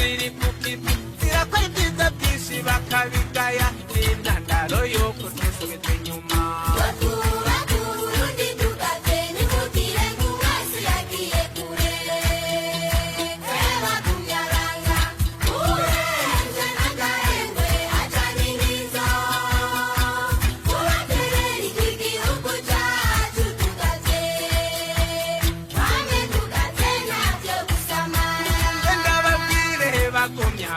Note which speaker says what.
Speaker 1: Riri ku kivi, zirakora ibyiza byinshi bakabigaya, n'intandaro y'uko dusubizwa inyuma.
Speaker 2: Twubake Uburundi tugatse, nimugire ngo umwasi yagiye kure. Bagumyabanga urenze n'agahengwe acana inkizo, tubaterera iki gihugu cyacu tugatse, twame tugatse, ntavyo gusamara.
Speaker 1: Ndababwire bagumya.